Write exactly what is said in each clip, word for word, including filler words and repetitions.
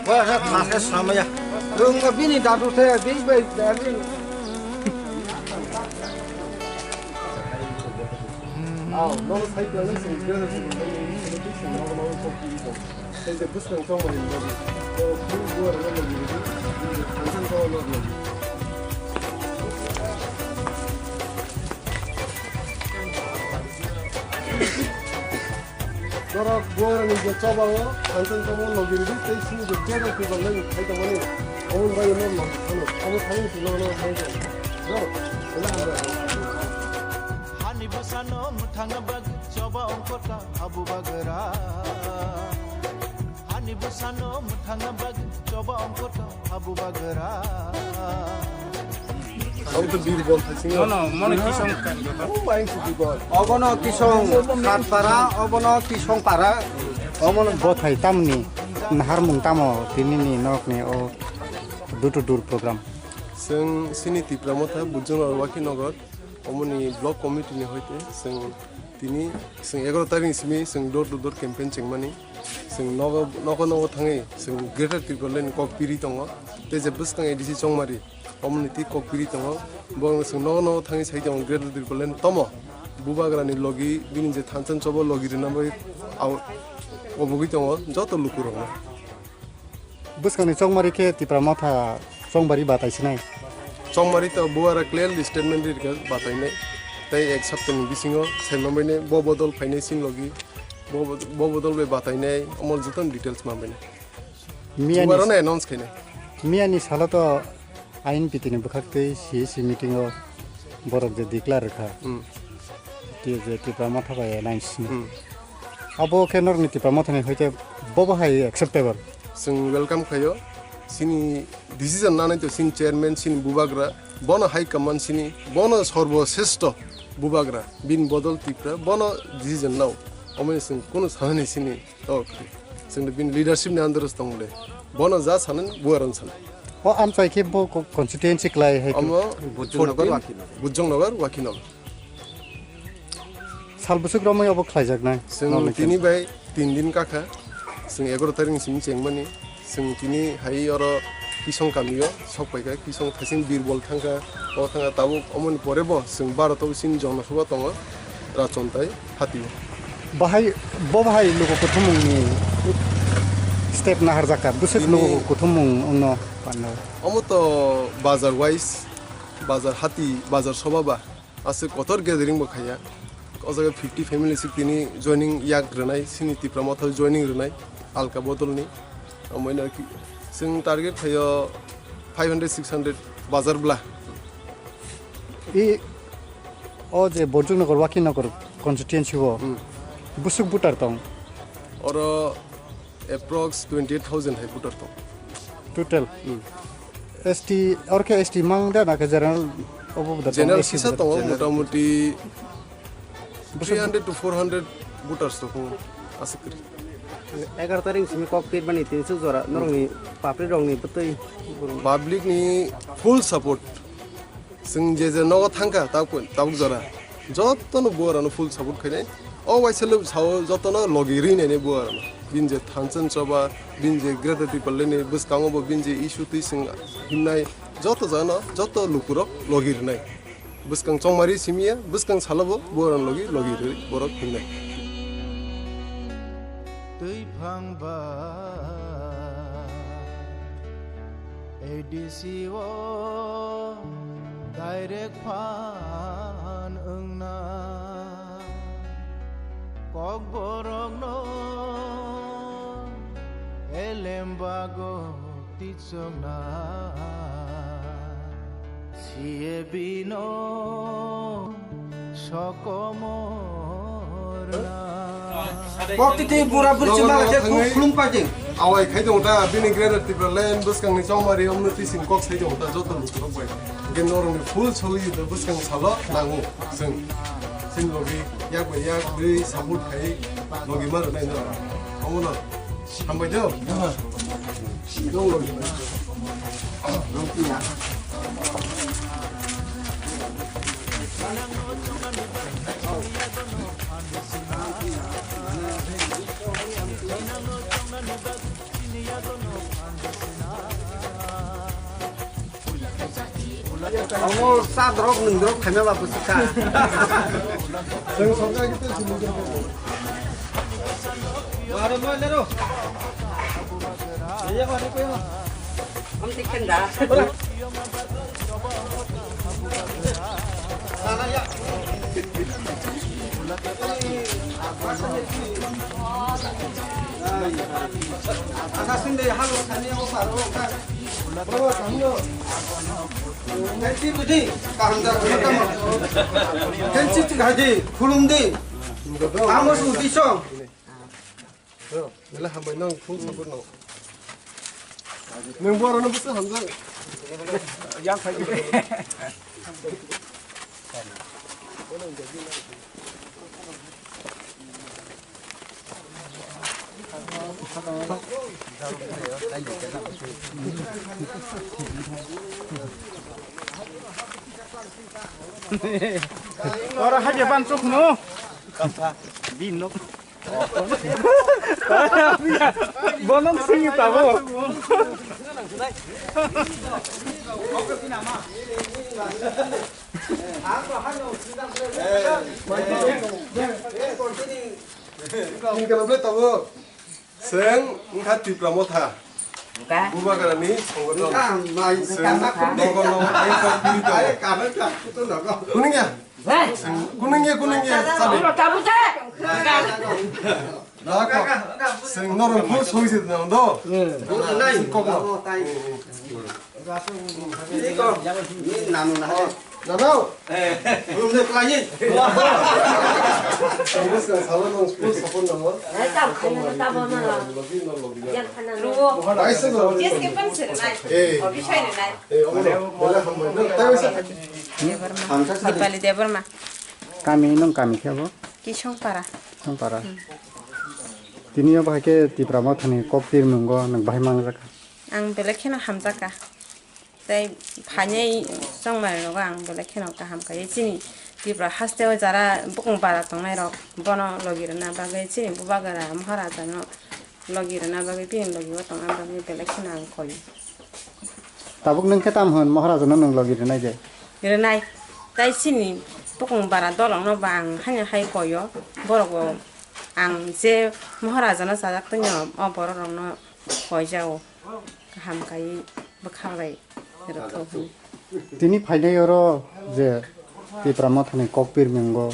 Wah, saya sama ya. Lu nggak bini dadu saya, bini baik dadu. Aw, nono sai khe nang sing khe sing khe sing nono nono kok ki ko. Sai de bus kang chong mari. Ko ku bu ra nono ni. Kan kan ko nono. Norok buarani je choba o, thansa choba o logi ridi, tei sini je kebo kiba lai khai tongmani, omo bai no logi phano, omo thani si no no no no. Hani bwsano mwthangna bagwi choba ongkhorka habu bagra. Hani bwsano mwthangna bagwi choba ongkhorka habu bagra. Ang to Birbol thaisingo. Nono, mono kisong kan joto. Oh, ang to Birbol. Obono kisong Satpara, obono kisong para. Obono bothai tamni naharmung tamo tinini nokni o door to door program. Chwng sini Tipra Motha Bujong Wakinogar, omoni block committee ni hoite chwng tini chwng egaroh tarikh ni simi chwng door to door campaign chengmani. Chwng nogo, nogo, nogo thangwi chwng Greater Tipraland ni kok piri tongo. Tei je bwskang A D C Chongmari, omoni twi kok piri tongo. Bo chwng nogo, nogo thangwi sai tongo Greater Tipraland tomo. Bubagrani logi, bini je thansa chobo logi rwna bai au-, obogwi tongo joto lukurokno. Bwskangni Chongmari khe Tipra Motha Chongmari batai sinai. Chongmari to buara clearly statement ririkha batainai. Tei ek saptani bisingo saimambainai bo bodol phainai sin logi. Bo, bo, bo bodol bai batainai, omo jotono details mambainai. Miyani Buarano announce khainai. Miyani salo to I N P T ni bwkhak twi C A C meeting o borok je declare rwkha. Hmm. Twi je Tipra Motha bai alliance ni. Hmm. Abo khe norokni Tipra Motha ni hoite bobo hai acceptable. Chwng welcome khaio. Chini decision nanai to chini chairman, chini bubagra, bono high command chini, bono sorbo sreshto bubagra, bini bodol Tipra, bono decision nao. Omoni chwng kunu sanani chini, oh, chwng bini leadership ni under o tong le. Bono ja sanani, buaran sanani. O amchai khe bo co-, constituency klai hai. Omo Bujong Nagar, fourteen. Wakinogar. Bujong Nagar, Wakinogar. Sal bwswk romwi obo khlaijaknai? Chwng nokni tini bai tin din kakha, chwng egaroh tarikh ni simi chengmani. Chwng tini hai oro Kisong kamio sok paikha, Kisong thaising Birbol thangkha, o thangkha tabuk omoni pore bo chwng Bharat o chini Jona Sabha tongo, Rachon tai Hatio. Bahai, bo bahai luku kuthumungni step naharjakha, bwswk tini luku kuthumung wngno pano? Omo to bazar wise, bazar hati, bazar soba ba. Aswk kotor gathering bo khaiya. O jaga fifty family sik tini joining yak rwnai, sini Tipra Motha joining rwnai, alka bodolni. Omoino ki, chwng target khaio five hundred, six hundred bazar bla. I, o je Borjuknagar, Wakinagar constituency o, hmm, bwswk voter tong? Oro approx twenty eight thousand hai voter tong. Total? Hmm. S T, oro khe S T mang da, na khe general obo da tong, general S T sisa da tongo, general. Motamuti three hundred to four hundred voters tongo, aswk kwrwi. Egaroh tarikh simi kok pirmani tinsuk jora, norokni public rokni bwtwi. Public ni full support. Chwng je je nogo thangkha, tabuk, tabuk jora. Jotono buarano full support khainai. O waisa le sao jotono logi rinai ni buarano. Bini je thansa choba, bini je Greater Tipraland ni bwskango bo bini je issue twi chwng himnai joto jagano, joto lukurok logi rinai. Bwskang chongmari simiya, bwskang salobo buarano logi, logi rwi borok himnai. Twiphang ba A D C o direct phan wngna Kokborokno elem bago tichokna siye bino sokomorna. Kok twi twi bura buri chwng mala khe khulum paiding. Awai khai tongo ta, bini Greater Tipraland bwskangni chongmari omno twi sing kok sai tongo ta, joto lukurok bai. Hwnkhe norokni full solution bwskang salo nango chwng. Chini logi yak bai yak bwi support khai logi ma rwnai norok. Omono hambai do. Omo sa drop nwng drop khaima ba bwswk kha. Khulumdi. Amo sudi song. Bela hambai nang phung sabut nang. Nang bo arano bwswk hamjak. Yang khai. Ora haje ban chukno. Bin nok. Bonom singi tabo. Sing wngkha Tipra Motha. Bubagrani songothon. Sing nogo nogo tei tei tei. Kuningya? Kuningya, kuningya, sabi. Dako. Sing norok phu soi se nang do. Sing kok no. Nanu na. Nanu. Belum dia kelanyit. Sing salo nang phu sapon nang. Logi no logi. Baisa no. Eh. Eh, omo no. Bela hambai. Nang tawi sa. Dipali Debbarma. Kami nung kami khe bo? Kisongpara. Kisongpara. Tini o bahai khe Tipra Mothani kok tirmung o nung bahai mangjak kha? Ang belai kheno hamjak kha. Tei phainai chongmani rogo ang belai kheno kaham kha. Chini Tripura haste o jara bukung bara tongnai rok bono logi rwna bagwi chini Bubagra Maharaja no logi rwna bagwi bini logi o tongna bagwi belai kheno ang koi. Tabuk nwng khe tam hwn Maharaja no nwng logi rwnai de? Rwnai. Tai chini bukung bara dolong no ba ang haino hai koi o. Borok bo ang je Maharaja no chajak tongya o borok rok no koi ja o. Kaham kai bwkha bai rwkho hwn. Tini phainai oro je Tipra Mothani kok pirmung o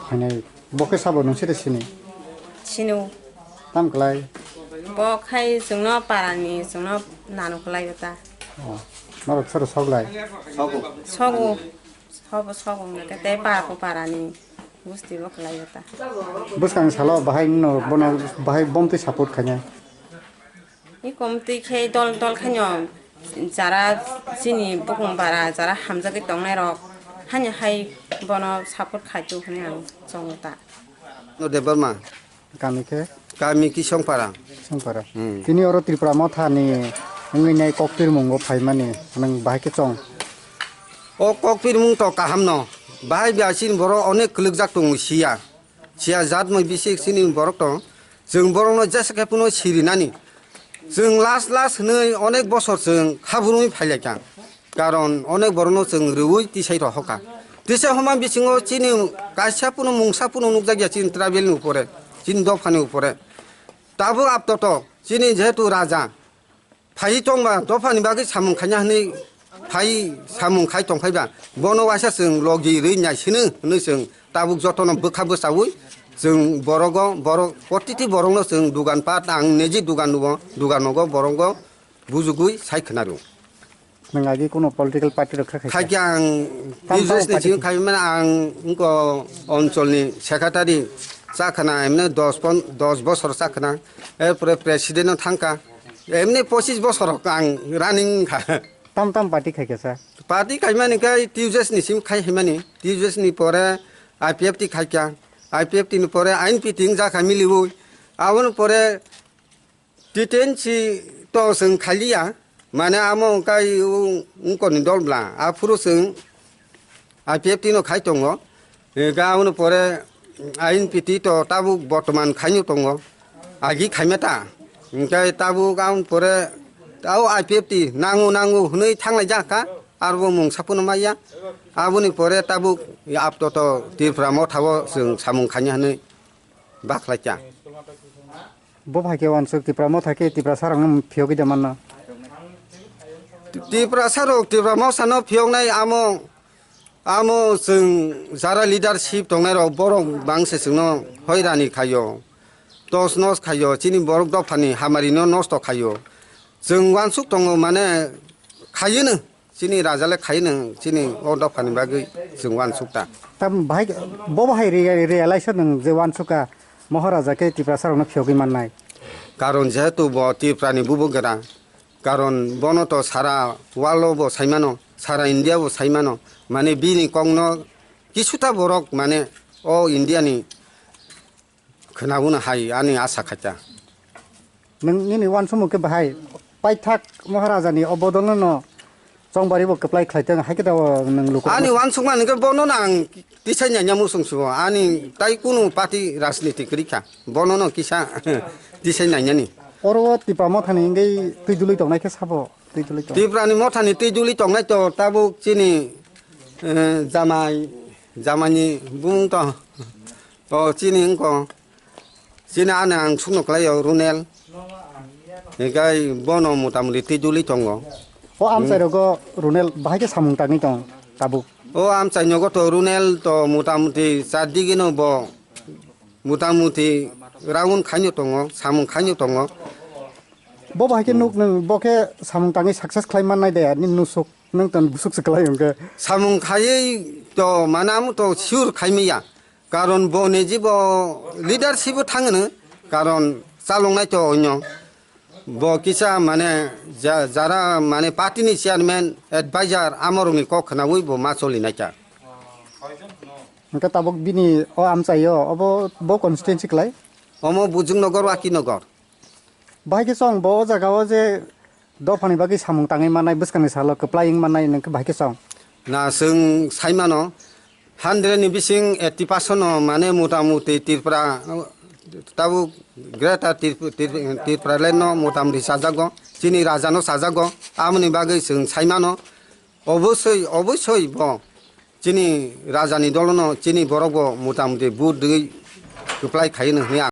phainai bo khe sabo nung side sini? Sini o. Tam klai? Bo khai chwngno parani chwngno nanu klai o ta. Oh, norok soro sok lai? Sogo. Sogo. Sobo sogo wngkha khe tei para ko parani gusti bo klai o ta. Bwskang salo bahai no bono bahai bomtwi support khainai? Ni komtwi khe dol dol khaino jara chini bukung bara jara hamjagwi tongnai rok haino hai bono support khai tu hwnwi ang chongo ta. No Debbarma. Kami khe? Kami Kisongpara. Kisongpara. Hmm. Tini oro Tripura Mothani wngwi nai kok pirmungo phaimani nwng bahai khe chong? O kok pirmung to kaham no. Bahai biya chini borok onek kwlwkjak tongo siya. Siya jat moi bisik chini borok tong. Chwng borokno jesa khe phano sirinani. Chwng last last hwnwi onek bosor chwng khaburwi phailaikha. Karon onek borokno chwng rwui tisai rohokha. Tisai homa bisingo chini kaisa phano mungsa phano nukjakya chini tribal ni upore, chini dophani upore. Tabuk aptoto chini jehetu raja, phai tongba dophani bagwi samung khaina hwnwi phai samung khai tongphaiba, bono waisa chwng logi rwi naisino hwnwi chwng tabuk jotono bwkha bwchaui chwng borogo, borok protiti borokno chwng dugan pat ang neji dugan nugo, dugan nogo borogo bujugui sai khwna rw. Nwng agi kuno political party rok kha khaikha? Khaikha ang Tam tam business ni party simi khai mane ang wngko oncholni secretary chakhana emne dos pon-, dos bosor chakhana, erpore president no thangkha. Emni pochis bosor ang running kha. Tam tam party khai kesa? Party khai mani khe T U J S ni sim khai hai mani. T U J S ni pore I P F T khai kya. I P F T ni pore I N P T wng jakha miliui. Aboni pore T T N C to chwng khai liya. Mane amo kai wng koni dol bla. Aphuru chwng I P F T no khai tongo. Hingke aboni pore I N P T to tabuk bortoman khaino tongo. Agi khaima ta. Hingke tabuk aboni pore tao I P F T nango nango hwnwi thanglai jakha. Arbo mung saphano maya. Aboni pore tabuk aptoto Tipra Motha o chwng samung khaina hwnwi bakhlaikha. Bo hai khe wansuk Tipra Motha khe Tiprasa rokno phiyogwi de manna. Tiprasa rok Tipra Motha no phiyoknai amo, amo chwng jara leadership tongnai rok borok bangse chwngno hoirani khaio, tos nos khaio, chini borok dophani hamari no nosto khaio. Chwng wansuk tongo mane khaiyeno. Chini raja le khai nwng chini o dophani bagwi chwng wansuk ta. Tam bahai bo bahai re-, realize nwng je wansuk ka Maharaja khe Tiprasa rokno phiyogwi mannai. Karon jehetu bo Tiprani bubo gra, karon bono to sara world o bo saimano, sara India bo saimano, mane bini kokno kisuta borok mane o India ni khwnabwno hai ani asa khaita. Nwng nini wansukmung khe bahai paithak Maharaja ni o bodol no chongbari bo kwplai khlai tong hai khe da o nwng luku. Ani wansukmani khe bono no ang tisai nanya musung subo ani tai kunu party rajniti kwrwi kha bono no kisa tisai nanyani. Oro o Tipra Mothani wngwi twi dului tongnai khe sabo twi dului tong. Tiprani Mothani twi dului tongnai to tabuk chini eh, jamai jamani bumung to. O chini wngkho, chini ani ang sukno kwlaio Runel. Hinkhe bono motamoti twi duli tongo. O amchai rogo Runel bahai khe samung tangwi tong tabuk. O amchai nogo to Runel to motamoti char digino bo motamoti round khaino tongo, samung khaino tongo. Bo bahai khe nuk nwng bo khe samung tangwi success khlai mannai de, nini nusuk nwng ton busuk se kwlai hwnkhe. Samung khaiwi to manam to sure khaimaya. Karon bo ni jibo leadership o thangno, karon chalongnai to onyo. Bo kisa mane ja-, jara mane party ni chairman, advisor amorokni kok khnaui bo ma cholinai kha. Hwnkhe tabuk bini o amchaio obo bo constituency kwlai? Omo Bujung Nogor, Waki Nogor. Bahai khe chwng bo o jaga o je dophani bagwi samung tangwi mannai, bwskangni salo kwplai wng mannai, nwng khe bahai khe chwng? Na chwng sai mano, hundred ni bising eighty percent no mane motamuti Tripura, tabuk Greater Trip-, Trip-, Tripura land no motamuti chajago, chini raja no chajago, aboni bagwi chwng sai mano. Obosoi, obosoi bo chini rajani dolono chini borok bo motamuti vote rwui kwplai khaino hwnwi ang.